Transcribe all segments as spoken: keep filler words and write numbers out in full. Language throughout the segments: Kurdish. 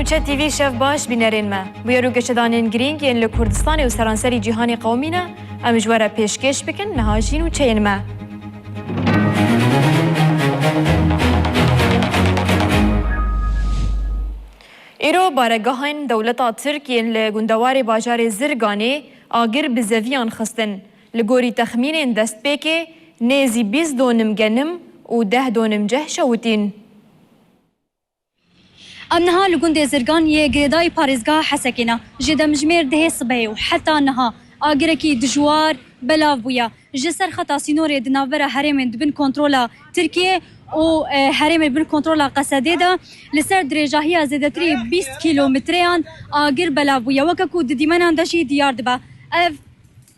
Çe T V şev baş bînerên me. Bûyer û geşedanên girîng yên li Kurdistanê û seranserî cîhanê qewimîne, em ji we re pêşkêş bikin niha jî nûçeyên me. Îro baregahên dewleta Tirk yên li gundewarê bajarê Zirganê agir bi zeviyan xistin. Li gorî texmînên destpêkê nêzî bîst donim genim û deh donim ceh şewitîn. Em niha li gundê Zirgan yê girêdayî parêzgeha Hesekê ne. Ji demjimêr dehê sibehê û heta niha agirekî dijwar belav bûye. Ji ser xeta sînorê di navbera herêmên di bin kontrola Tirkiyê û, e, herêmên bin kontrola Qesedê de li ser dirêjahiya zêdetirî bîst kîlometreyan agir belav bûye. Weke ku di dîmenan de jî diyar dibe. Ev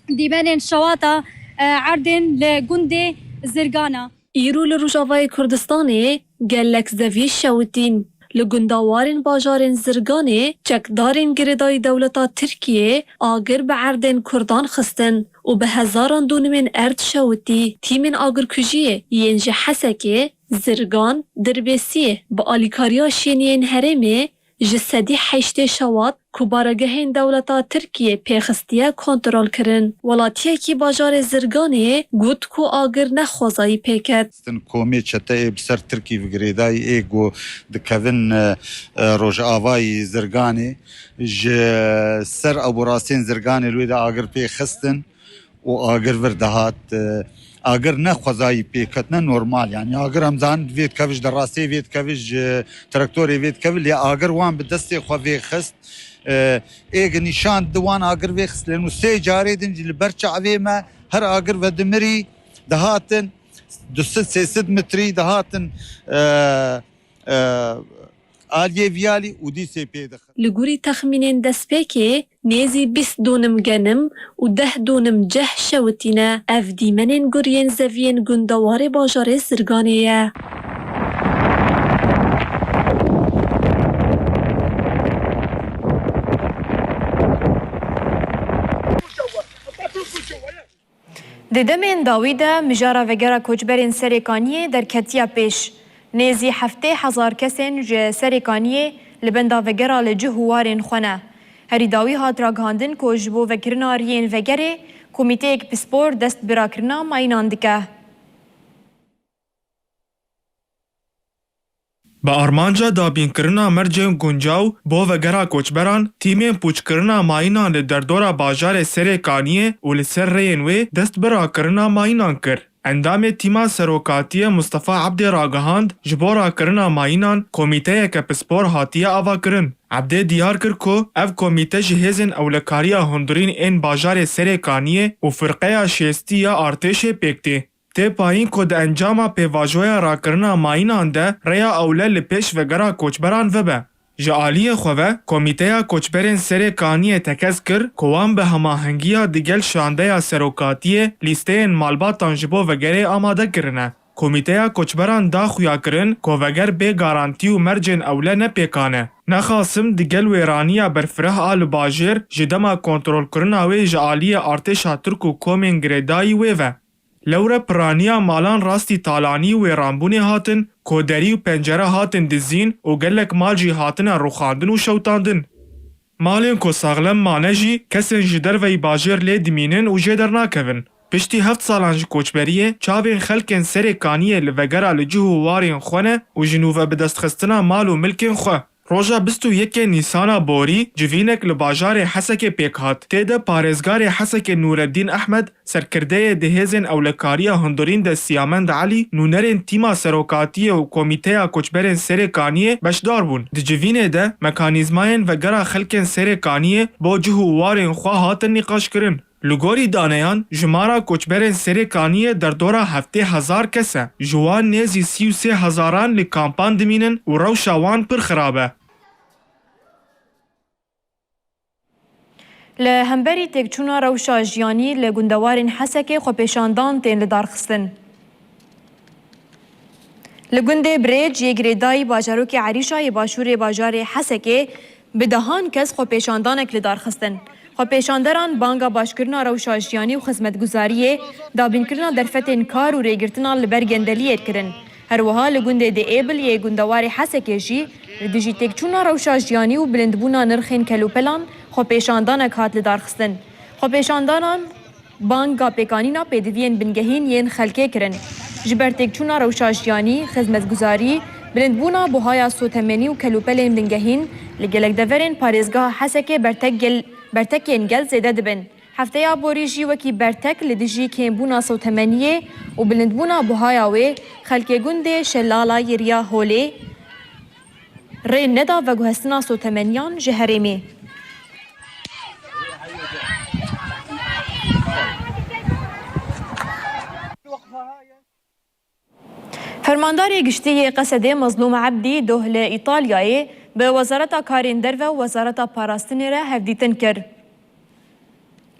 dîmenên şewata, e, erdên li gundê Zirgan e. Îro li Rojavayê Kurdistanê gelek zevî şewitîn. Li gundewarên bajarên Zirganê çekdarên girêdayî dewleta Tirkiyê agir bi erdên Kurdan xistin û bi hezaran donimên erd şewitî. Tîmên agirkujiyê yên ji Hesekê, Zirgan, Dirbêsiyê bi alîkariya şêniyên herêmê ji sedî heştê şewat ku baregehên dewleta Tirkiyê pêxistiye kontrol kirin. Welatiyekî bajarê Zirganê got ku agir ne xwezayî pê ket. Komê çeteyê bi ser Tirkî ve girêdayî ê ku dikevin, e, e, rojavayî Zirganê ji ser ew rastên Zirganê li wê de agir pê xistin û agir vir dihat, e, agir ne xwezayî pê ket, ne normal, yanî agir em zanin vê dikevij di rastê vê dikevij, e, traktorê vê dikevij, lê agir wan bi destê xwe vê xist. E, ê gi nîşan di wan agir vê xist, lê nû sê carê din jî li ber çavê me her agir vedimirî dihatin, du sed sê sed metrî dihatin, e, e, aliyê viyalî û dîsê pê dixin. Li gorî texmînên destpêkê nêzî bîst donim genim û deh donim ceh şewitîne. Ev dîmenên guriyên zeviyên gundewarê bajarê Zirganê ye. Di demên dawî de mijara vegera koçberên Serê Kaniyê derketiya pêş. Nêzî heftê hezar kesên ji Serê Kaniyê li benda vegera li cih û warên xwe ne. Herî dawî hat ragihandin ku ji bo vekirina riyên vegerê komîteyek pispor dest bi rakirina mayînan dike. Bi armanca dabînkirina mercên guncaw bo vegera koçberan, tîmên pûçkirina mayînan li derdora bajarê Serê Kaniyê û li ser rêyên wê dest bi rakirina mayînan kir. Endamê tîma serokatiyê Mustafa Ebdê ragihand, ji bo rakirina mayînan komîteyeke pispor hatiye avakirin. Ebdê diyar kir ku ev komîte ji hêzên ewlekariya hundirîn ên bajarê Serê Kaniyê û firqeya şêstî ya artêşê pêk tê. Tê payîn ku di encama pêvajoya rakirina mayînan de rêya ewle li pêş vegera koçberan vebe. Ji aliyê xwe ve, Komîteya Koçberên Serê Kaniyê tekez kir ku wan bi hemahengiya digel şandeya serokatiyê lîsteyên malbatan ji bo vegerê amade kirine. Komîteya Koçberan da xuyakirin ku veger bê garantî û mercên ewle ne pêkan e. Nexasim digel wêraniya berfireh a li bajêr ji dema kontrolkirina wê ji aliyê artêşa Tirk û komên girêdayî wê ve. Lewre piraniya malan rastî talanî û wêranbûnê hatin, ku derî û pencere hatin dizîn û gelek mal jî hatine rûxandin û şewtandin. Malên ku saxlem mane jî kesên ji derveyî bajêr lê dimînin û jê dernakevin. Piştî heft salan ji koçberiyê, çavên xelkên Serê Kaniyê li vegera li cih û warên xwe ne û ji nû ve bi destxistina mal û milkên xwe. Roja bîst û yekê Nîsana borî civînek li bajarê Hesekê pêk hat. Tê de parêzgarê Hesekê Nûreddîn Ehmed, serkirdeyê di hêzên ewlekariya hundirîn de Siyamend Elî, nûnerên tîma serokatiyê û Komîteya Koçberên Serê Kaniyê beşdar bûn. Di civînê de mekanîzmayên vegera xelkên Serê Kaniyê bo cih û warên xwe hatin nîqaşkirin. Li gorî daneyan, jimara koçberên Serê Kaniyê derdora heftê hezar kes e. Ji wan nêzî sî û sê hezaran li kampan dimînin û rewşa wan pir xirab e. Li hemberî têkçûna rewşa jiyanî li gundewarên Hesekê xwepêşandan tên lidarxistin. Li gundê Birêc yê girêdayî bajarokê Erîşa yê başûrê bajarê Hesekê bi dehan kes xwepêşandanek li dar xistin. Xwepêşanderan banga başkirina rewşa jiyanî û xizmetguzariyê, dabînkirina derfetên kar û rêgirtina li ber gendeliyê kirin. Her wiha li gundê Dê Êbil yê gundewarê Hesekê jî li dijî têkçûna rewşa jiyanî û bilindbûna nirxên kelûpelan xwepêşandanek hat lidarxistin. Xwepêşandanan banga pêkanîna pêdiviyên bingehîn yên xelkê kirin. Ji ber têkçûna rewşa jiyanî, xizmetguzarî, bilindbûna buhaya sotemenî û kelûpelên bingehîn li gelek deverên parêzgeha Hesekê bertek gel, bertekên gel zêde dibin. Hefteya borî jî wekî bertek li dijî kêmbûna sotemeniyê û bilindbûna buhaya wê xelkê gundê Şelala Yeriya Holê rê neda veguhestina sotemeniyan ji herêmê. Fermandarê Giştî yê Qesedê Mezlûm Ebdî doh li Îtalyayê bi Wezareta Karên Derve û Wezareta Parastinê re hevdîtin kir.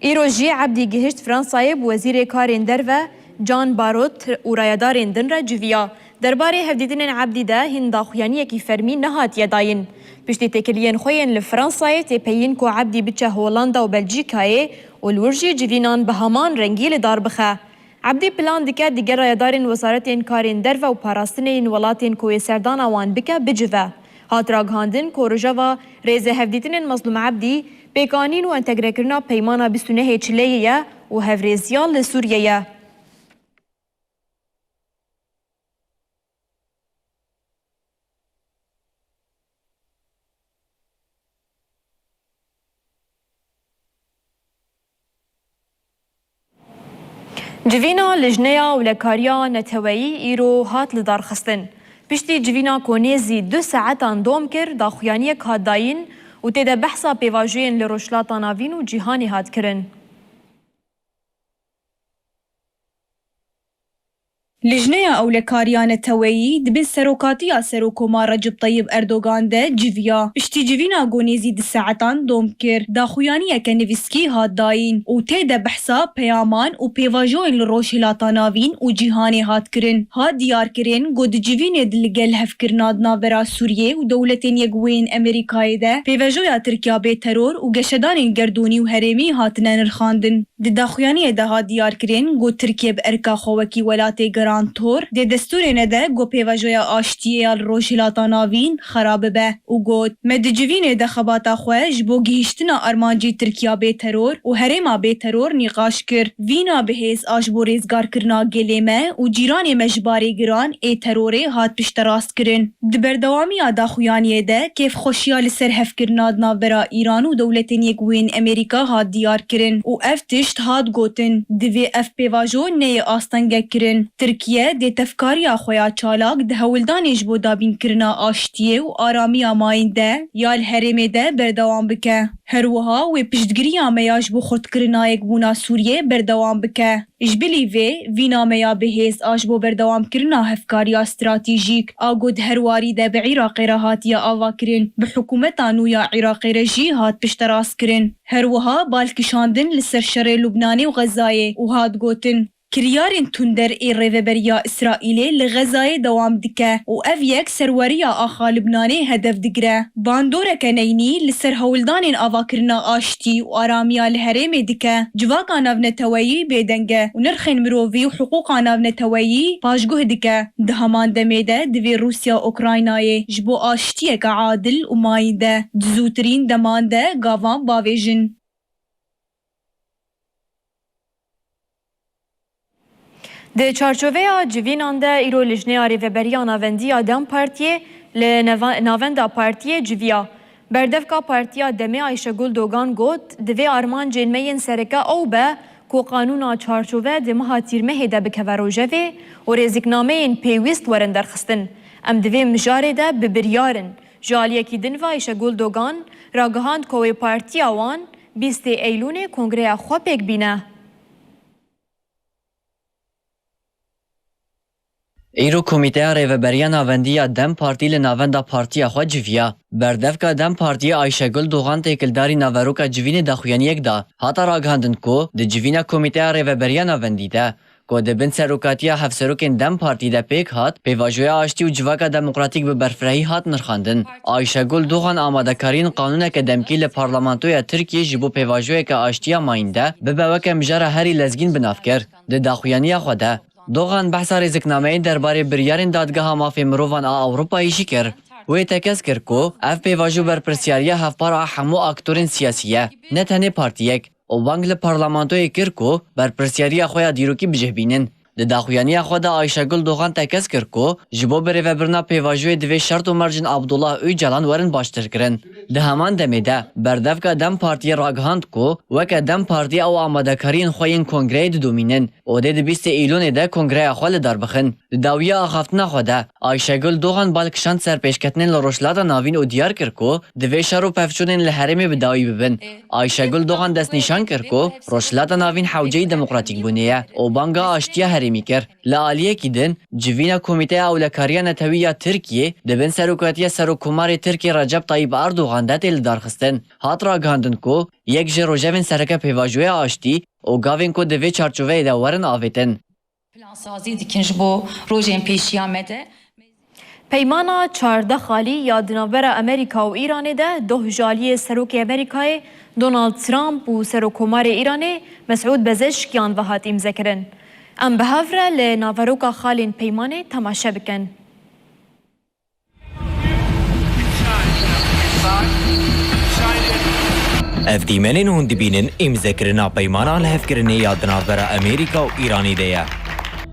Îro jî Ebdî gihişt Fransayê, bi Wezîrê Karên Derve Can Barrot û rayedarên din re civiya. Derbarê hevdîtinên Ebdî de hîn daxuyaniyekî fermî nehatiye dayîn. Piştî têkiliyên xwe yên li Fransayê tê peyîn ku Ebdî biçe Holanda û Belcîkayê û li wir jî civînan bi heman rengî li dar bixe. Ebdî plan dike digel rayedarên Wezaretên Karên Derve û Parastinê yên welatên ku wê serdana wan bike bicive. Hat ragihandin ku rojeva rêzehevdîtinên Mezlûm Ebdî pêkanîn û entegrekirina Peymana bîst û nehê Çileyê ye û hevrêziya li Sûriyê ye. Civîna Lijneya Ewlekariya Neteweyî îro hat lidarxistin. Piştî civîna ku nêzî du saetan dom kir, daxuyaniyek hat dayîn û tê de behsa pêvajoyên li Rojhilata Navîn û cîhanê hat kirin. Lijneya Ewlekariya Neteweyî di bin serokatiya Serokkomar Recep Tayyip Erdogan de civiya. Piştî civîna ku nêzî du saetan dom kir, daxuyaniyeke nivîskî hat dayîn û tê de behsa peyaman û pêvajoyên li Rojhilata Navîn û cîhanê hat kirin. Hat diyarkirin ku di civînê de li gel hevkirina di navbera Sûriyê û Dewletên Yekbûyên Amerîkayê de pêvajoya Tirkiya bê teror û geşedanên gerdûnî û herêmî hatine nirxandin. Di daxuyaniyê de hat diyarkirin ku Tirkiye bi erka xwe wekî welatê garantor dê destûrêne de ku pêvajoya aştiyê ya li Rojhilata Navîn xera bibe û got, Me di civînê de xebata xwe ji bo gihîştina armancî Tirkiya bê teror û herêma bê teror nîqaş kir. Vîna bi hêz a ji bo rêzgarkirina gelê me û cîranê me ji barê giran ê terorê hat pişterast kirin. Di berdewamiya daxuyaniyê de kêfxweşiya li ser hevkirina di navbera Îran û Dewletên Yekbûyên Amerîka hat diyar kirin û ev tişt hat gotin, Divê ev pêvajo neyê astengek kirin. Tirkiye dê tevkariya xwe ya çalak di hewldanê ji bo dabînkirina aştiyê û aramiya mayîn de ya li herêmê de berdewam bike. Her wiha wê piştgiriya me ya ji bo xurtkirina yekbûna Sûriyê berdewam bike. Ji bilî vê, vîna me ya bihêz a ji bo berdewamkirina hevkariya stratejîk a ku di her warî de bi Iraqê re hatiye avakirin, bi hikûmeta nû ya Iraqê re jî hat pişterastkirin. Her wiha bal kişandin li ser şerê Lubnanê û Xezayê û hat gotin, Kiryarên tunder ê rêveberiya Îsraîlê li Xezayê dewam dike û ev yek serweriya axa Lubnanê hedef digire. Bandoreke neynî li ser hewldanên avakirina aştî û aramiya li herêmê dike. Civaka navneteweyî bêdeng e û nirxên mirovî û hiqûqa navneteweyî paşguh dike. Di heman demê de divê Rûsya Ukraynayê ji bo aştiyeke adil û mayînde di zûtirîn deman de gavan bavêjin. Di çarçoveya civînan de îro Lijneya Rêveberiya Navendî ya DEM Partiyê li neva-, navenda partiyê civiya. Berdevka Partiya DEMê Ayşegul Dogan got, Divê armancên me yên sereke ew be ku qanûna çarçove di meha Tîrmehê de bikeve rojevê û rêziknameyên pêwîst werin derxistin. Em di vê mijarê de bi biryar in. Ji aliyekî din ve Ayşegul Dogan ragihand ku wê partiya wan bîstê Eylûnê kongreya xwe pêk bîne. Îro Komîteya Rêveberiya Navendî ya DEM Partî li navenda partiya xwe civiya. Berdevka DEM Partiyê Ayşegul Dogan têkildarî naveroka civînê daxuyaniyek da. Hate ragihandin ku di civîna Komîteya Rêveberiya Navendî de, ku di bin serokatiya hevserokên DEM Partî de pêk hat, pêvajoya aştî û civaka demokratîk bi berfirehî hat nirxandin. Ayşegul Dogan amadekariyên qanûneke demkî li Parlamentoya Tirkiyê ji bo pêvajoyeke aştiya mayînde bibe weke mijara herî lezgîn bi nav kir. Di daxuyaniya xwe de, Dogan behsa rêziknameyên derbarê biryarên Dadgeha Mafê Mirovan a Ewropayê jî kir. Wê tekez kir ku ev pêvajo berpirsiyariya hevpar a hemû aktorên siyasî ye, ne tenê partiyek, û bang li parlamentoyê kir ku berpirsiyariya xwe ya dîrokî bi cih bînin. Di daxuyaniya xwe de Ayşegul Dogan tekez kir ku ji bo birêvebirina pêvajoyê divê şert û mercên Abdullah Ocalan werin baştir kirin. Di heman demê de berdevka DEM Partiyê ragihand ku weke DEM Partî ew amadekariyên xwe yên kongreyê didomînin û dê di bîstê Îlonê de kongreya xwe li dar bixin. Di dawiya axaftina xwe de Ayşegul Dogan bal kişand ser pêşketinên li Rojhilata Navîn û diyar kir ku divê şer û pevçûnên li herêmê bi dawî bibin. Ayşegul Dogan destnîşan kir ku Rojhilata Navîn hewceyî demokratîkbûnê ye û banga aştiya herêmî kir. Li aliyekî din, civîna Komîteya Ewlekariya Netewî ya Tirkiyê di bin serokatiya Serokkomarê Tirkiyê Recep Tayyip Erdogan de tê lidarxistin. Hat ragihandin ku yek ji rojevên sereke pêvajoya aştî û gavên ku di vê çarçoveyê de werin avêtin. Plansazî dikin ji bo rojên pêşiya me de. Peymana çardeh xalî ya di navbera Amerîka û Îranê de doh ji aliyê Serokê Amerîkayê Donald Trump û Serokkomarê Îranê Mesûd Pezeshkiyan ve hat îmzekirin. Em bi hev re li naveroka xalên peymanê temaşe bikin. Ev dîmenên hûn dibînin îmzekirina peymana lihevkirinê ya di navbera Amerîka û Îranê de ye.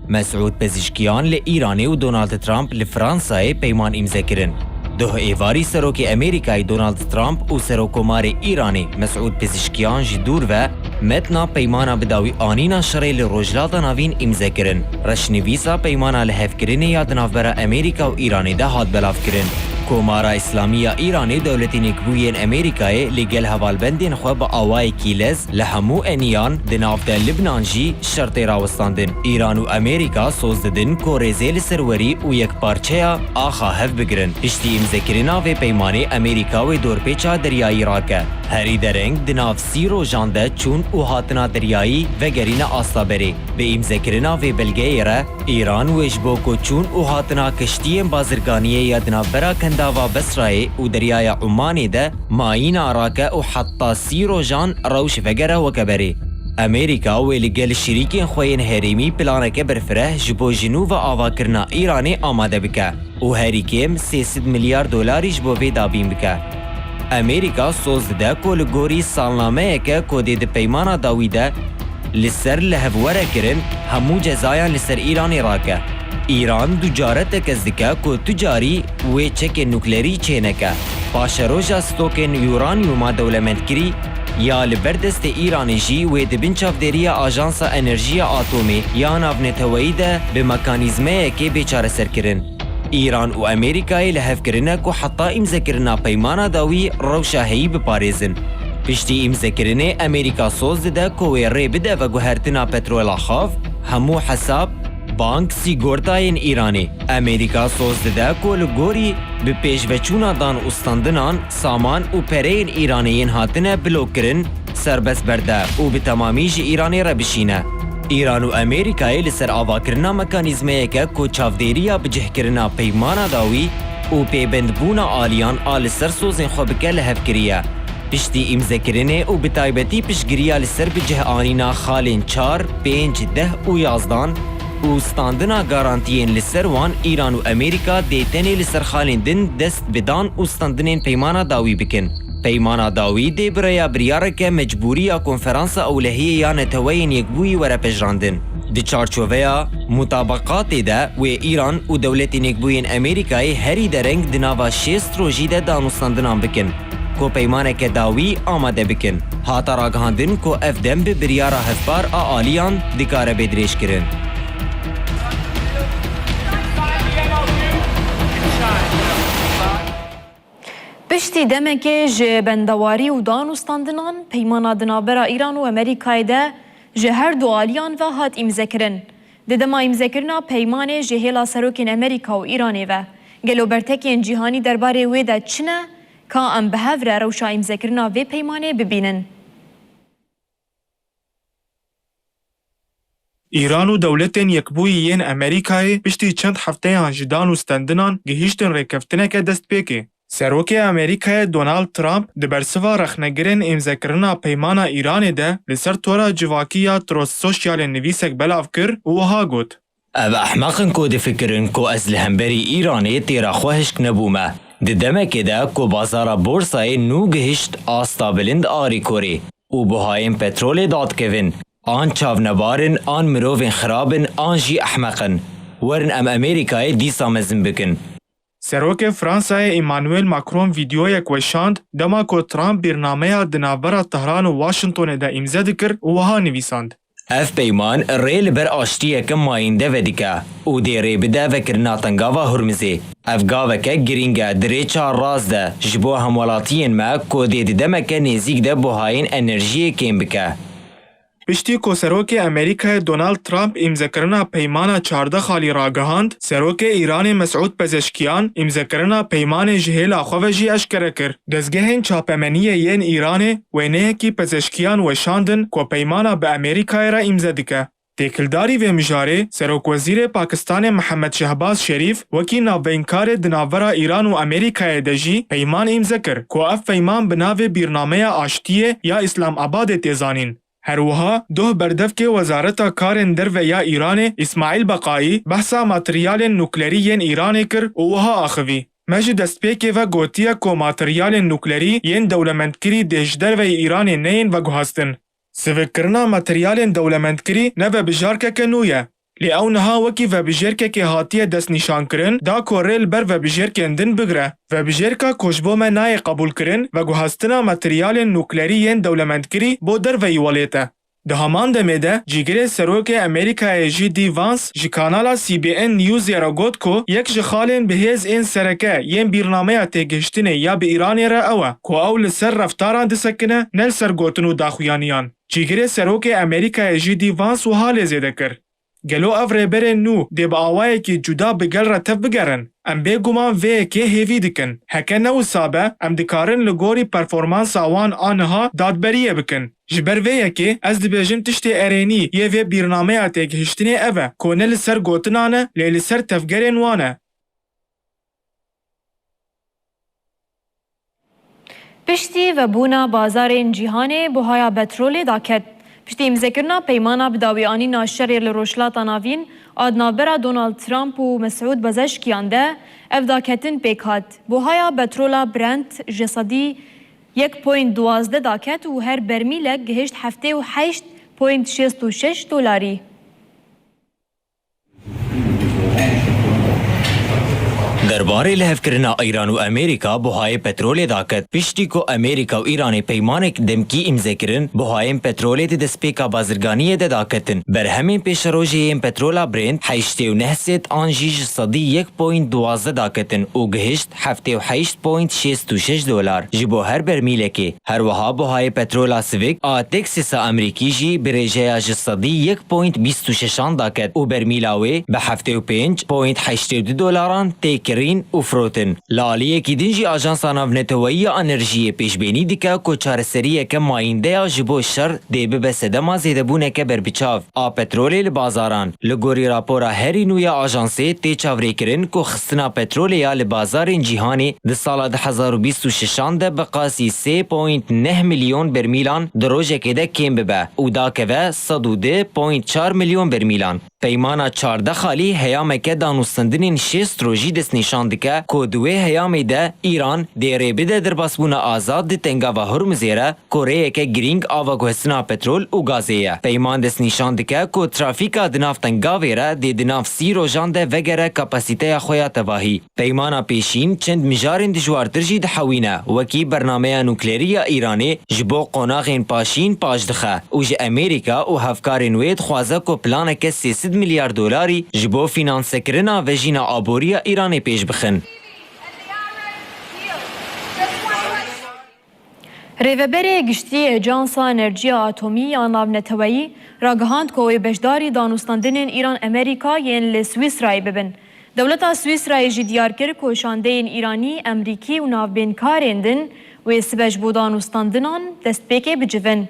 Mesûd Pezişkiyan li Îranê û Donald Trump li Fransayê peyman îmze kirin. Duh êvarî Serokê Amerîkayê Donald Trump û Serokkomarê Îranê Mesûd Pezişkiyan ji dûr ve metna peymana bi dawî anîna şerê li Rojhilata Navîn îmze kirin. Reşnivîsa peymana lihevkirinê ya di navbera Amerîka û Îranê de hat belavkirin. Komara Îslamî ya Îranê û Dewletên Yekbûyî yên Amerîkayê li gel hevalbendên xwe bi awayekî lez li hemû eniyan, di nav de Libnan jî, şertê rawestandin. Îran û Amerîka soz didin ku rêzê li serwerî û yekparçeya axa hev bigirin. Piştî îmzekirina vê peymanê Amerîka wê dorpêça deryayî rake. Herî dereng di nav sî rojan de çûn û hatina deryayî vegerîne asta berê. Bi îmzekirina vê belgeyê re, Îran wê ji bo ku çûn û hatina keştiyên bazirganiyê ya di navbera Kendava Besrayê û Deryaya Umanê de mayîna rake û heta sî rojan rewş vegere weke berê. Amerîka wê li gel şirîkên xwe yên herêmî planeke berfireh ji bo ji nû ve avakirina Îranê amade bike û herî kêm sê sed milyar dolarî ji bo vê dabîn bike. Amerîka soz dide ku li gorî salnameyeke ku dê di peymana dawî de li ser li hev were kirin, hemû cezayan li ser Îranê rake. Îran ducare tekez dike ku tu carî wê çekên nuklerî çêneke. Paşeroja stokên uranyuma dewlemendkirî ya li ber destê Îranê jî wê di bin çavdêriya Ajansa Enerjiya Atomê ya Navneteweyî de bi mekanîzmeyekê bê çareserkirin. Îran û Amerîkayê li hev kirine ku heta îmzekirina peymana dawî rewşa heyî biparêzin. Piştî îmzekirinê Amerîka soz dide ku wê rê bide veguhertina petrola xav, hemû hesab, bank, sîgortayên Îranê. Amerîka soz dide ku li gorî bi pêşveçûna dan û standinan, saman û pereyên Îranê yên hatine blokkirin, serbest berde û bi temamî ji Îranê re bişîne. Îran û Amerîkayê li ser avakirina mekanîzmeyeke ku çavdêriya bicihkirina peymana dawî û pêbendbûna aliyan a li ser sozên xwe bike li hev kiriye. Piştî îmzekirinê û bi taybetî piştgiriya li ser bicihanîna xalên çar, pênc, deh û yazdan û standina garantiyên li ser wan, Îran û Amerîka dê tenê li ser xalên din dest bi dan û standinên peymana dawî bikin. Peymana dawî dê bi rêya biryareke mecbûrî ya Konferansa Ewlehiyê ya Neteweyên Yekbûyî were pejirandin. Di çarçoveya mutabeqatê de wê Îran û Dewletên Yekbûyên Amerîkayê herî dereng di nava şêst rojî de danûstandinan bikin, ku peymaneke dawî amade bikin. Hate ragihandin ku ev dem bi biryara hevpar a aliyan dikare bê dirêjkirin. Piştî demekê ji bendewarî û danûstandinan, peymana di navbera Îran û Amerîkayê de ji her du aliyan ve hat îmzekirin. Di dema îmzekirina peymanê ji hêla serokên Amerîka û Îranê ve, gelo bertekên cîhanî derbarê wê de çi ne? Ka em bi hev re rewşa îmzekirina vê peymanê bibînin. Îran û Dewletên Yekbûyî yên Amerîkayê piştî çend hefteyan ji dan û stendinan gihîştin rêkeftineke destpêkê. Serokê Amerîkayê Donald Trump di bersiva rexnegirên îmzekirina peymana Îranê de li ser tora civakî ya Truth Socialê nivîsek belav kir û wiha got: Ev ehmeq in ku difikirin ku ez li hemberî Îranê têra xwe hişk nebûme. Di demekê de ku bazara borsayê nû gihişt asta bilind a rêkorê û buhayên petrolê dadikevin, an çavnebar in, an mirovên xirab in, an jî ehmeq in. Werin em Amerîkayê dîsa mezin bikin. Serokê Fransayê Emmanuel Macron vîdeoyek weşand, dema ku Trump bîrnameya di navbera Tehran û Washingtonê de îmze dikir û wiha nivîsand. Ev peyman rê li ber aştiyeke mayînde vedike û dê rê bide vekirina Tengava Hurmizê. Ev gaveke girîng e di rêça rast de ji bo hemwelatiyên me ku dê di demeke nêzîk de buhayên enerjiyê kêm bike. Piştî ku Serokê Amerîkayê Donald Trump îmzekirina peymana çardeh xalî ragihand, Serokê Îranê Mesûd Pezeşkiyan îmzekirina peymanê ji hêla xwe ve jî eşkere kir. Dezgehên çapemeniyê yên Îranê wêneyekî Pezeşkiyan weşandin ku peymana bi Amerîkayê re îmze dike. Têkildarî vê mijarê, Serokwezîrê Pakistanê Mihemed Şehbaz Şerîf wekî navbeyinkarê di navbera Îran û Amerîkayê de jî peyman îmze kir ku ev peyman bi navê Bîrnameya Aştiyê ya Îslamabadê tê zanîn. Her wiha doh berdevkê Wezareta Karên Derve ya Îranê Îsmaîl Beqayî behsa materyalên nuklerî yên Îranê kir û wiha axivî, Me ji destpêkê ve gotiye ku materyalên nuklerî yên dewlemendkirî dê ji derveyî Îranê neyên veguhastin. Sivikkirina materyalên dewlemendkirî ne vebijarkeke nû ye. Lê ew niha wekî vebijêrkekê hatiye destnîşankirin, da ku rê li ber vebijêrkên din bigire. Vebijêrka ku ji bo me nayê qebûlkirin, veguhastina materyalên nuklerî yên dewlemendkirî bo derveyî welêt e. Di heman demê de, cîgirê Serokê Amerîkayê J D Vance ji kanala C B N Newsê re got ku yek ji xalên bi hêz ên sereke yên bîrnameya têgihiştinê ya bi Îranê re ew e ku ew li ser reftaran disekine, ne li ser gotin û daxuyaniyan. Cîgirê Serokê Amerîkayê J D Vance wiha lê zêde kir. Gelo ev rêberên nû dê bi awayekî cuda bi gel re tev bigerin? Em bêguman vê yekê hêvî dikin. Heke ne wisa be, em dikarin li gorî performansa wan a niha dadberiyê bikin. Ji ber vê yekê ez dibêjim tiştê erênî yê vê bîrnameya têgihiştinê ev e, ku ne li ser gotinan e, lê li ser tevgerên wan e. Piştî vebûna bazarên cîhanê buhaya petrolê daket. Piştî îmzekirina peymana bi dawî anîna şerê li Rojhilata Navîn a di navbera Donald Trump û Mesûd Pezeşkiyan de ev daketin pêk hat. Buhaya petrola Brent ji sedî yek point duwazdeh daket û her bermîlek gihişt heftê û heşt point şêst û şeş dolarî. Derbarê lihevkirina Îran û Amerîka buhayê petrolê daket. Piştî ku Amerîka û Îranê peymanek demkî îmze kirin, buhayên petrolê di destpêka bazirganiyê de daketin. Berhemên pêşerojê yên petrola Brent heştê û neh sed an jî ji sedî yek point duwazdeh daketin û gihişt heftê û heşt point şêst û şeş dolar ji bo her bermîlekê. Her wiha buhayê petrola sivik a Texasa Amerîkî jî bi rêjeya ji sedî yek point bîst û şeşan daket û bermîla wê bi heftê û pênc point heştê û du dolaran tê kirîn û firotin. Li aliyekî din jî Ajansa Navneteweyî ya Enerjiyê pêşbênî dike ku çareseriyeke mayîndeya ji bo şer dê bibe sedema zêdebûneke berbiçav a petrolê li bazaran. Li gorî rapora herî nû ya ajansê tê çavrêkirin ku xistina petrolê ya li bazarên cîhanê di sala du hezar û bîst û şeşan de bi qasî sê point neh milyon bermîlan di rojekê de kêm bibe û dakeve sed û du point çar milyon bermîlan. Peymana çardeh xalî heyameke danûstendinên şêst rojî destnîşan dike ku di wê heyamê de Îran dê rê bide derbasbûna azad di Tengava Hurmizê re ku rêyeke girîng a veguhestina petrol û gazê ye. Peyman destnîşan dike ku trafîka di nav tengavê re dê di nav sî rojan de vegere kapasîteya xwe ya tevahî. Peymana pêşîn çend mijarên dijwartir jî dihewîne, wekî bernameya nuklerî ya Îranê ji bo qonaxên paşîn paş dixe û ji Amerîka û hevkarên wê dixwaze ku planeke sê sed milyar dolarî ji bo fînansekirina vejîna aborî ya Îranê pêş bixin. Rêveberê Giştî yê Ajansa Enerjiya Atomî ya Navneteweyî ragihand ku wê beşdarî danûstandinên Îran-Amerîka yên li Swîsrayê bibin. Dewleta Swîsrayê jî diyar kir ku şandeyên Îranî, Amerîkî û navbênkarên din wê sibe ji bo danûstandinan destpêkê bicivin.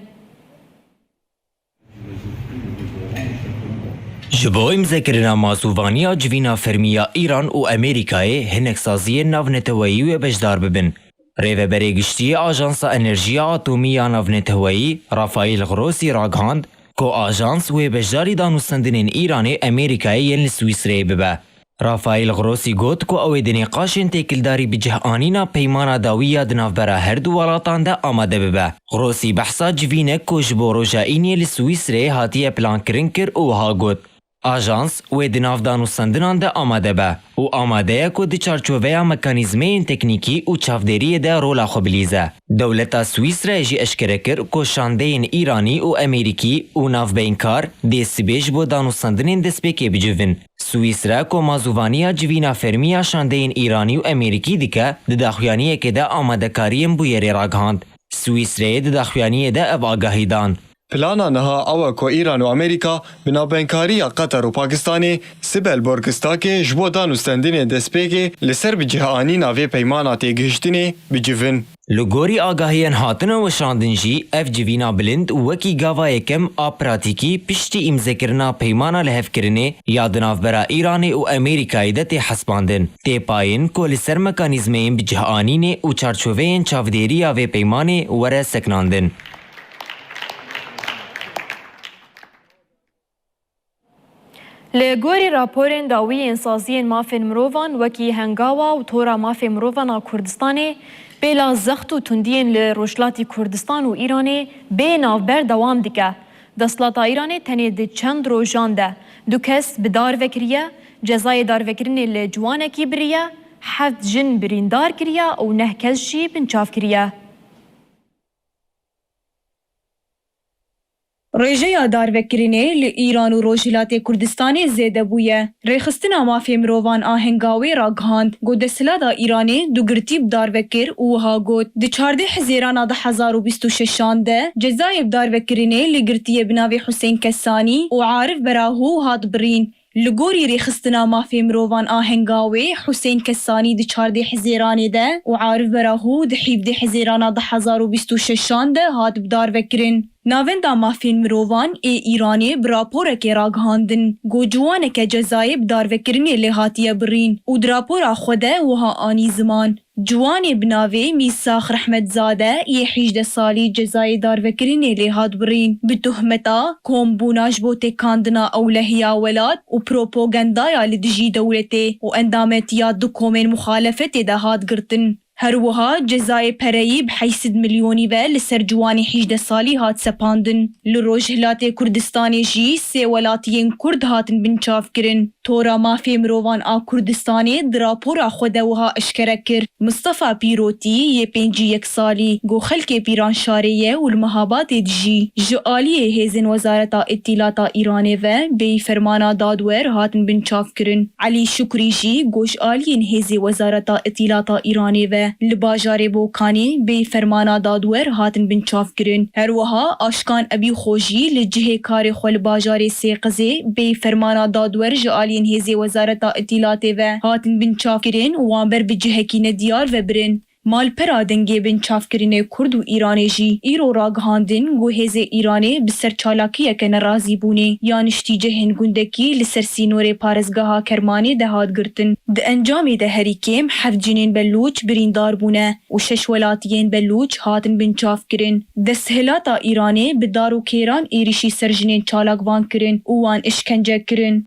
Ji bo îmzekirina mazûvaniya civîna fermî ya Îran û Amerîkayê hinek saziyên navneteweyî wê beşdar bibin. Rêveberê Giştî yê Ajansa Enerjiya Atomî ya Navneteweyî Rafael Grossi ragihand ku ajans wê beşdarî danûstendinên Îranê û Amerîkayê yên li Swîsreyê bibe. Rafael Grossi got ku ew ê di nîqaşên têkildarî bi cih anîna peymana dawî ya di navbera her du welatan de amade bibe. Grossi behsa civînek ku ji bo roja Îniyê li Swîsreyê hatiye plankirin kir û wiha got, Ajans wê di nav danûstendinan de amade be û amade ye ku di çarçoveya mekanîzmeyên teknîkî û çavdêriyê de rola xwe bilîze. Dewleta Swîsreyê jî eşkere kir ku şandeyên Îranî û Amerîkî û navbeynkar dê sibê ji bo danûstendinên destpêkê bicivin. Swîsre ku mazûvaniya civîna fermî ya şandeyên Îranî û Amerîkî dike, di daxuyaniyekê de amadekariyên bûyerê ragihand. Swîsreyê di daxuyaniyê de ev agahî dan. Plana niha ew e ku Îran û Amerîka bi navbenkariya Qeter û Pakistanê sibe li Borkistakê ji bo danûstendinê destpêkê li ser bi cih anîna vê peymana têgihiştinê bicivin. Li gorî agahiyên hatine weşandin jî, ev civîna bilind wekî gava yekem a pratîkî piştî îmzekirina peymana lihevkirinê ya di navbera Îranê û Amerîkayê de tê hesibandin. Tê payîn ku li ser mekanîzmeyên bi cih anînê û çarçoveyên çavdêriya vê peymanê were sekinandin. Li gorî raporên dawî yên saziyên mafên mirovan wekî Hengawa û Tora Mafê Mirovan a Kurdistanê, pêla zext û tundiyên li Rojhilatî Kurdistan û Îranê bê navber dewam dike. Desthilata Îranê tenê di çend rojan de du kes bi dar vekiriye, cezayê darvekirinê li ciwanekî biriye, heft jin birîndar kiriye û neh kes jî binçav kiriye. Rêjeya darvekirinê li Îran û Rojhilatê Kurdistanê zêde bûye. Rêxistina Mafê Mirovan a Hengawê ragihand ku desthilata Îranê du girtî bi dar ve kir û wiha got, Di çardeh Hizêrana du hezar û bîst û şeşan de cezayê bi dar ve kirinê li girtiyê bi navê Husên Kesanî û Arif Berahû hat birîn. Li gorî Rêxistina Mafê Mirovan a Hengawê, Husên Kesanî di çardeh Hizêranê de û Arif Berahû di hevdeh Hizêrana du hezar û bîst û şeşan de hat bi dar ve kirin. Navenda Mafên Mirovan ê Îranê bi raporekê ragihandin ku ciwaneke cezayê bi dar ve kirinê lê hatiye birîn û di rapora xwe de wiha anî ziman, Ciwanê bi navê Mîsax Rehmetzade yê hîjdeh salî cezayê darvekirinê lê hat birîn, bi tohmeta kombûna ji bo têkandina ewlehiya welat û propagandaya li dijî dewletê û endametiya du komên muxalefetê de hat girtin. Her wiha cezayê pereyî bi heşt sed milyonî ve li ser ciwanê hîjdeh salî hat sepandin. Li Rojhilatê Kurdistanê jî sê welatiyên Kurd hatin binçavkirin. Tora Mafê Mirovan a Kurdistanê di rapora xwe de wiha eşkere kir, Mistefa Pîrotî yê pêncî yek salî ku xelkê Pîranşarê ye û li Mehabadê dijî, ji aliyê hêzên Wezareta Îtîlata Îranê ve bêyî fermana dadwer hatin binçavkirin. Elî Şukrî jî ku ji aliyên hêzê Wezareta Îtîlata Îranê ve li bajarê Bokanê bêyî fermana dadwer hatin binçavkirin. Her wiha Aşkan Ebîxo jî li cihê karê xwe li bajarê Sêqizê bêyî fermana dadwer ji aliyên hêzê Wezareta Îtîlatê ve hatin binçavkirin û wan ber bi cihekî nediyar ve birin. Malpera dengê binçavkirinê Kurd û Îranê jî îro ragihandin ku hêzê Îranê bi ser çalakiyeke nerazîbûnê ya niştîcihên gundekî li ser sînorê parêzgeha Kermanê de hat girtin. Di encamê de herî kêm heft cinên Belûç birîndar bûne û şeş welatiyên Belûç hatin binçavkirin. Desthilata Îranê bi dar û kêran êrîşî ser jinên çalakvan kirin û wan îşkence kirin.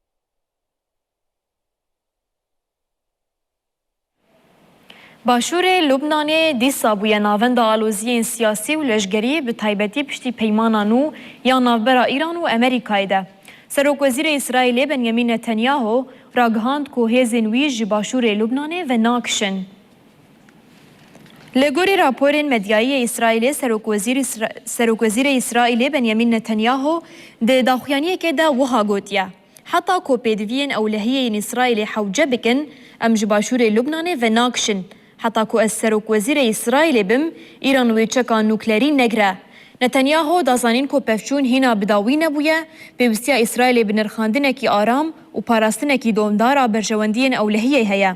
Başûrê Lubnanê dîsa bûye navenda aloziyên siyasî û leşgerî, bi taybetî piştî peymana nû ya navbera Îran û Amerîkayê de. Serokwezîrê Îsraîlê Benyamin Netanyahu ragihand ku hêzên wî ji başûrê Lubnanê venakişin. Li gorî raporên medyayî yê Îsraîlê, Serokwezîr Îsra-, Serokwezîrê Îsraîlê Benyamin Netanyahu di daxuyaniyekê de wiha gotiye, Heta ku pêdiviyên ewlehiyê yên Îsraîlê hewce bikin, em ji başûrê Lubnanê venakişin. Heta ku ez serokwezîrê Îsraîlê bim, Îran wê çeka nuklerî negire. Netanyahu da zanîn ku pevçûn hîna bi dawî nebûye, pêwîstiya Îsraîlê bi nirxandinekî aram û parastinekî domdar a berjewendiyên ewlehiyê heye.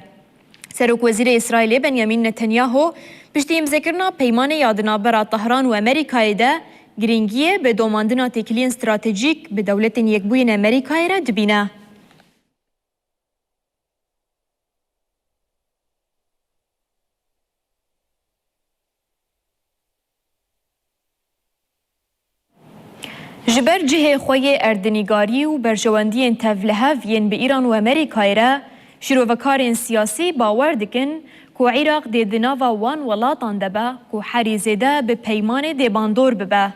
Serokwezîrê Îsraîlê Benyamin Netanyahu piştî îmzekirina peymanê ya di navbera Tehran û Amerîkayê de girîngiyê bi domandina têkiliyên stratejîk bi Dewletên Yekbûyî yên Amerîkayê re dibîne. Ji ber cihê xwe yê erdnîgarî û berjewendiyên tevlihev yên bi Îran û Amerîkayê re, şîrovekarên siyasî bawer dikin ku Iraq dê di nava wan welatan de be ku herî zêde bi peymanê dê bandor bibe.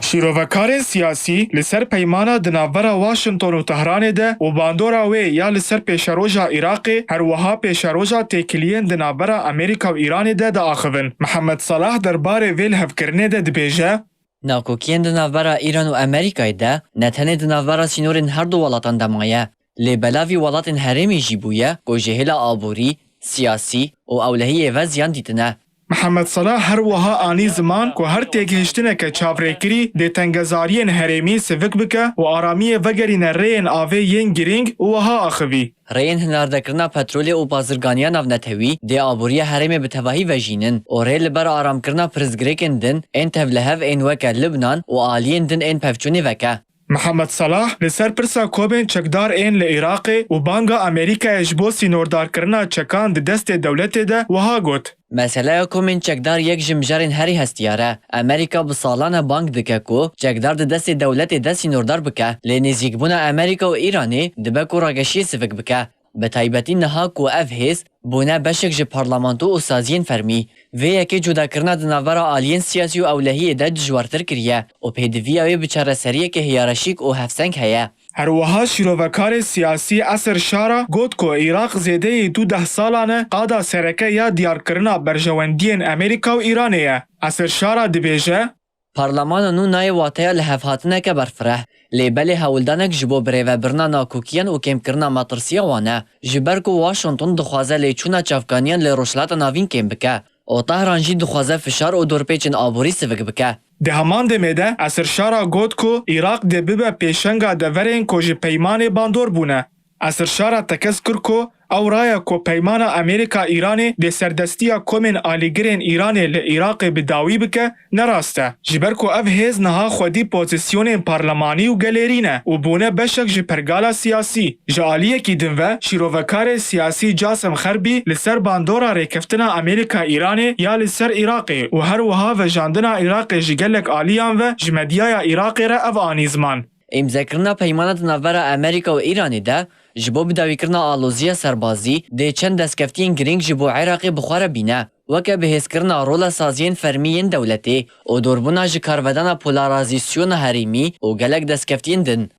Şîrovekarên siyasî li ser peymana di navbera Washington û Tehranê de û bandora wê ya li ser pêşeroja Iraqê, her wiha pêşeroja têkiliyên di navbera Amerîka û Îranê de diaxivin. Mihemed Salah derbarê vê lihevkirinê de dibêje, Nakokiyên di navbera Îran û Amerîkayê de ne tenê di navbera sînorên her du welatan de maye, lê belavî welatên herêmî jî bûye ku ji hêla aborî, siyasî û ewlehiyê ve ziyan dîtine. Mihemed Salah her wiha anî ziman ku her têgihiştineke çavrêkirî dê tengezariyên herêmî sivik bike û aramiyê vegerîne rêyên avê yên girîng û wiha axivî. Rêyên hinardekirina petrolê û bazirganiya navnetewî dê aboriya herêmê bi tevahî vejînin û rê li ber aramkirina pirsgirêkên din ên tevlihev ên weke Libnan û aliyên din ên pevçûnê veke. Mihemed Salah li ser pirsa komên çekdar ên li Iraqê û banga Amerîkayê ji bo sînordarkirina çekan di destê dewletê de wiha got. Meseleya komên çekdar yek ji mijarên herî hestiyar e. Amerîka bi salan e bang dike ku çekdar di destê dewletê de sînordar bike, lê nêzîkbûna Amerîka û Îranê dibe ku rageşiyê sivik bike. Bi taybetî niha ku ev hêz bûne beşek ji parlamento û saziyên fermî. Vê yekê cudakirina di navbera aliyên siyasî û ewlehiyê de dijwartir kiriye û pêdiviya wê bi çareseriyeke hiyaraşîk û hevseng heye. Her wiha şîrovekarê siyasî Eser Şara got ku Iraq zêdeyî du deh salan e qada sereke ya diyarkirina berjewendiyên Amerîka û Îranê ye. Eser Şara dibêje, Parlemana nû nayê wateya lihevhatineke berfireh, lê belê hewldanek ji bo birêvebirina nakokiyan û kêmkirina metirsiya wan e, ji ber ku Washington dixwaze lêçûna çavkaniyan li Rojhilata Navîn kêm bike û Tehran jî dixwaze fişar û dorpêçên aborî sivik bike. Di heman demê de Eser Şara got ku Iraq dê bibe pêşenga deverên ku ji peymanê bandor bûne. Esir Şara tekez kir ku ew raya ku peymana Amerîka-Îranê dê serdestiya komên alîgirên Îranê li Iraqê bi dawî bike, ne rast e. Ji ber ku ev hêz niha xwedî pozîsyonên parlemanî û gelêrî ne û bûne beşek ji pergala siyasî. Ji aliyekî din ve, şîrovekarê siyasî Casim Xerbî li ser bandora rêkeftina Amerîka-Îranê ya li ser Iraqê û her wiha vejandina Iraqê ji gelek aliyan ve ji medyaya Iraqê re ev anî ziman. Îmzekirina peymana di navbera Amerîka û Îranê de ji bo bidawîkirina aloziya serbazî dê çend destkeftiyên girîng ji bo Iraqê bi xwe re bîne, weke bihêzkirina rola saziyên fermî yên dewletê û dorbûna ji karvedana polarazîsyona herêmî û gelek destkeftiyên din.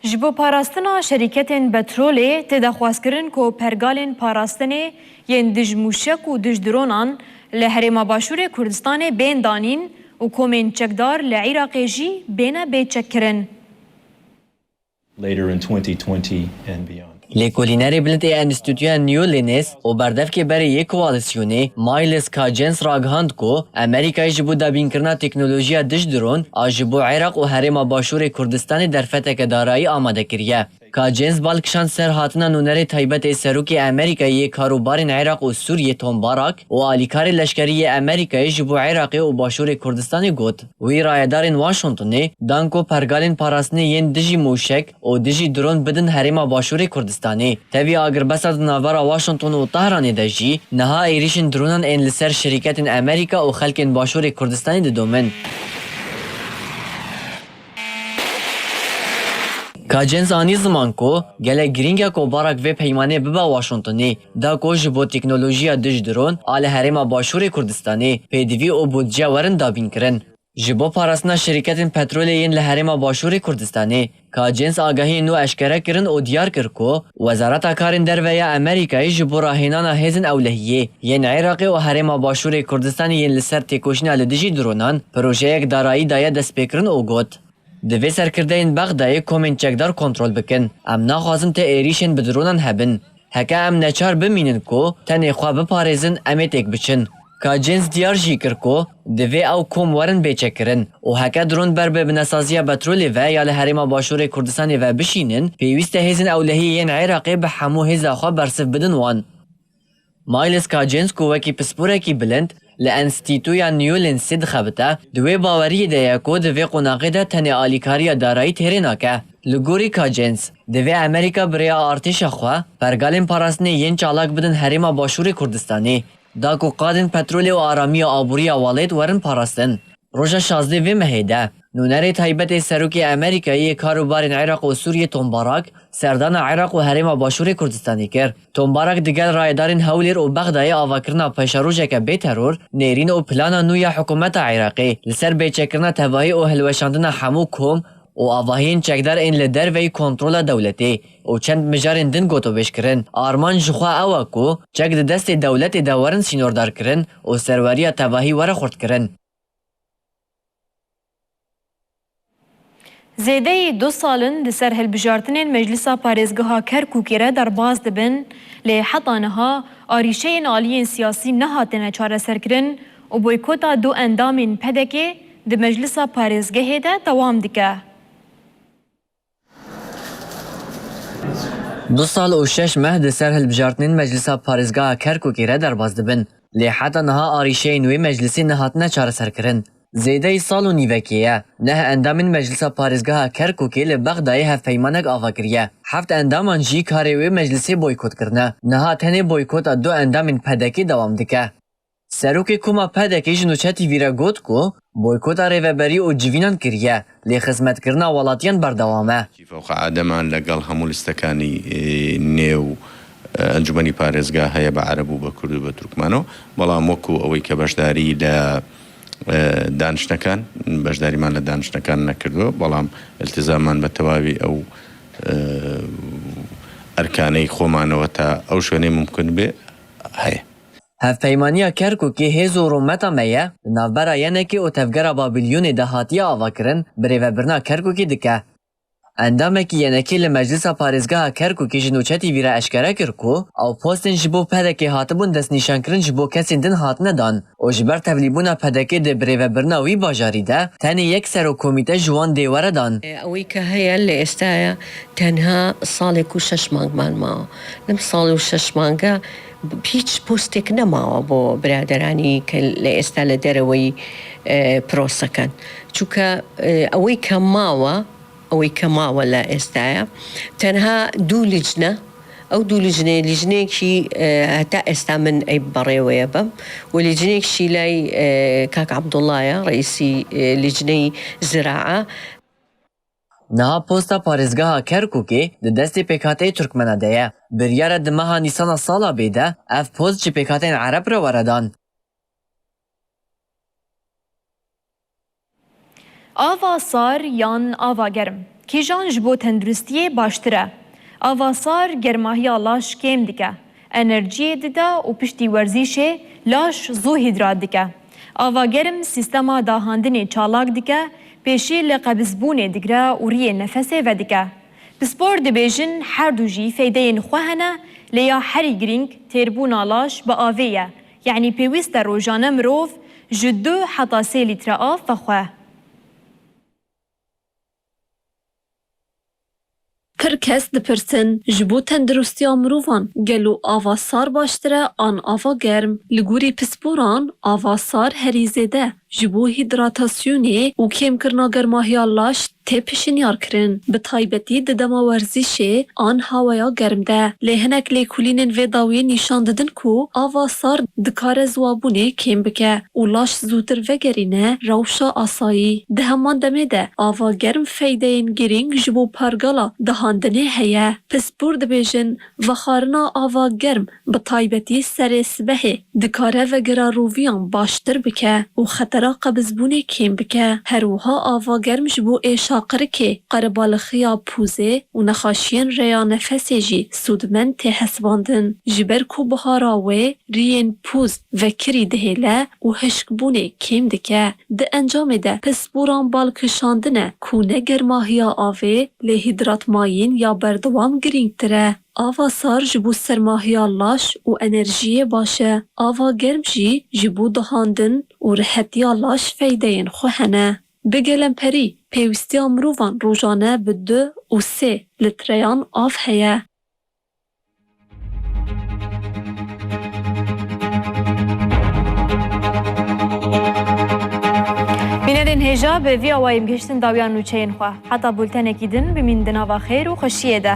Ji bo parastina şerîketên petrolê tê daxwazkirin ku pergalên parastinê yên dij mûşek û dij dronan li Herêma Başûrê Kurdistanê bên danîn û komên çekdar li Iraqê jî bêne bê çekkirin. Later in twenty twenty and beyond. Lêkolînerê bilind ê Enstîtuya New Linus û berdevkê berê yê koalîsyonê Myles Kajens ragihand ku Amerîkayê ji bo dabînkirina teknolojiya dij dron a ji bo Iraq û Herêma Başûrê Kurdistanê derfeteke darayî amade kiriye. Kajens bal kişand ser hatina nûnerê taybet ê Serokê Amerîkayê yê Karûbarên Iraq û Sûriyê Tom Barak û alîkarê leşkerî yê Amerîkayê ji bo Iraqê û Başûrê Kurdistanê got, Wî rayedarên Washingtonê dan ku pergalên parastinê yên dijî mûşek û dijî dron bidin Herêma Başûrê Kurdistanê. Tevî agirbesta di navbera Washington û Tehranê de jî niha êrîşên dronan ên li ser şirîketên Amerîka û xelkên Başûrê Kurdistanê didomin. Kajens anî ziman ku gelek girîng e ku Barak vê peymanê bibe Washingtonê, da ku ji bo teknolojiya dij dron a li Herêma Başûrê Kurdistanê pêdivî û budce werin dabînkirin. Ji bo parastina şirîketên petrolê yên li Herêma Başûrê Kurdistanê, Kajens agahiyên nû eşkere kirin û diyar kir ku Wezareta Karên Derve ya Amerîkayê ji bo rahênana hêzên ewlehiyê yên Iraqê û Herêma Başûrê Kurdistanê yên li ser têkoşîna li dijî dronan projeyek darayî daye destpêkirin û got, Divê serkirdeyên Bexdayê komên çekdar kontrol bikin. Em naxwazin ti êrîşên bi dronan hebin. Heke em neçar bimînin ku tenê xwe biparêzin, em ê têk biçin. Kajens diyar jî kir ku divê ew kom werin bê çekkirin û heke dron ber bi binesaziya petrolê ve ya li Herêma Başûrê Kurdistanê ve bişînin, pêwîst e hêzên ewlehiyê yên Iraqê bi hemû hêza xwe bersiv bidin wan. Myles Kajens ku wekî pisporekî bilind li Enstîtuya Newlandsê dixebite, di wê baweriyê de ye ku di vê qonaxê de tenê alîkariya darayî têrê nake. Li gorî Kajens, Divê Amerîka bi rêya artêşa xwe pergalên parastinê yên çalak bidin Herêma Başûrê Kurdistanê, da ku qadên petrolê û aramiya aboriya welêt werin parastin. Roja şazdeh vê mehê de, nûnerê taybet ê Serokê Amerîkayê yê Karûbarên Iraq û Sûriyê Tom Barak serdana Iraq û Herêma Başûrê Kurdistanê kir. Tom Barak digel rayedarên Hewlêr û Bexdayê avakirina paşerojeke bê teror, nêrîn û plana nû ya hikûmeta Iraqê li ser bêçekkirina tevahî û hilweşandina hemû kom û avahiyên çekdar ên li derveyî kontrola dewletê û çend mijarên din gotobêj kirin. Armanc ji xwe ew e ku çek di destê dewletê de werin sînordarkirin û serweriya tevahî were xurtkirin. Zêdeyî du sal in li ser hilbijartinên Meclisa Parêzgeha Kerkûkê re derbas dibin, lê heta niha arîşeyên aliyên siyasî nehatine çareserkirin û boykota du endamên P D K'ê di Meclisa Parêzgehê de dewam dike. Du sal û şeş meh di ser hilbijartinên Meclisa Parêzgeha Kerkûkê re derbas dibin, lê heta niha arîşeyên wê meclisê nehatine çareserkirin. Zêdeyî sal û nîvekê ye. Neh endamên Meclisa Parêzgeha Kerkûkê li Bexdayê hevpeymanek ava kiriye. Heft endaman jî karê wê meclisê boykot kirine. Niha tenê boykota du endamên P D K'ê dewam dike. Serokê Koma P D K'ê ji Nûçe T V re got ku boykota rêveberî û civînan kiriye, lê xizmetkirina welatiyan berdewam e. فوق عادەمان لەگەڵ هەموو لیستەکانی، ئێ، نێو، ئێ، ئەنجومەنی پارێزگا هەیە بە عەرەب و بە کورد و بە تورکمانەوە، بەڵام وەکو ئەوەی کە بەشداری لە، ئێ، دانیشتنەکان، بەشداریمان لە دانیشتنەکان نەکردووە، بەڵام التزاممان بە تەواوی ئەو، ئێ، ئەرکانەی خۆمانەوە تا ئەو شوێنەی ممکن بێ هەیە. Hevpeymaniya Kerkûkê hêz û rûmeta me ye, di navbera Y N K'ê û Tevgera Babilyonê de hatiye avakirin, birêvebirina Kerkûkê dike. Endamekî Y N K'ê li Meclisa Parêzgeha Kerkûkê ji Nûçe T V re eşkere kir ku ew postên ji bo P D K'ê hatibûn destnîşankirin ji bo kesên din hatine dan û ji ber tevlîbûna P D K'ê di birêvebirina wî bajarî de tenê yek serokkomîte ji wan dê were dan. ئەوەی کە هەیە لە ئێستایا تەنها ساڵێک و شەش مانگمان ماوە. لەم ساڵ و شەش مانگە هیچ پۆستێک نەماوە بۆ برادەرانی کە لە ئێستا لە دەرەوەی، ئێ، پرۆسەکەن. چونکە، ئێ، ئەوەی کە ماوە، ئەوەی کە ماوە لە ئێستایا تەنها دوو لیجنە، ئەو دوو لیجنەیە، لیجنەیەکی، ئێ، هەتا ئێستا من ئەی بەڕێوەیە بم و لیجنەیەکشی لای، ئێ، کاک عەبدوڵڵایە، ڕئیسی، ئێ، لیجنەی زراعە. Niha posta parêzgeha Kerkûkê di destê pêkhateyê Turkmena de ye. Biryar e di meha Nîsana sala bê de ev post ji pêkhateyên Ereb re were dan. Ava sar yan ava germ? Kîjan ji bo tenduristiyê baştir e? Ava sar germahiya laş kêm dike, enerjiyê dide û piştî werzîşê laş zû hîdrat dike. Ava germ sîstema dahandinê çalak dike, pêşî li qebizbûnê digire û riyê nefesê vedike. Pispor dibêjin her du jî feydeyên xwe hene, lê ya herî girîng têrbûna laş bi avê ye, yanî pêwîst e rojane mirov ji du heta sê lître av vexwe. Pir kes dipirsin, ji bo tenduristiya mirovan gelo ava sar baştir e an ava germ? Li gorî pisporan, ava sar herî zêde ji bo hîdratasyonê û kêmkirina germahiya laş tê pişinyar kirin, bi taybetî di dema werzîşê an haweya germ de. Lê hinek lêkolînên vê dawiyê nîşan didin ku ava sar dikare ziwabûnê kêm bike û laş zûtir vegerîne rewşa asayî. Di heman demê de ava germ feydeyên girîng ji bo pergala dahandinê heye. Pispor dibêjin, vexwarina ava germ bi taybetî serê sibehê dikare vegera roviyan baştir bike û xetera qebizbûnê kêm bike. Her wiha ava germ ji bo êşa qirikê, qerebalixiya pozê û nexaşiyên rêya nefesê jî sûdmend tê hesibandin. Ji ber ku bihara wê riyên poz vekirî dihêle û hişkbûnê kêm dike. Di encamê de pisporan bal kişandine ku ne germahiya avê, lê hîdratmayîn ya berdewam girîngtir e. Ava sar ji bo sermahiya laş û enerjiyê baş e. Ava germ jî ji bo dihandin û rihetiya laş feydeyên xwe hene. Bi gelemperî, pêwîstiya mirovan rojane bi du û sê litreyan av heye. Bînerên Hêja bi vî awayî em gihiştin dawiya nûçeyên xwe. Heta bultenekî din bimîn di nava xêr û xweşiyê de.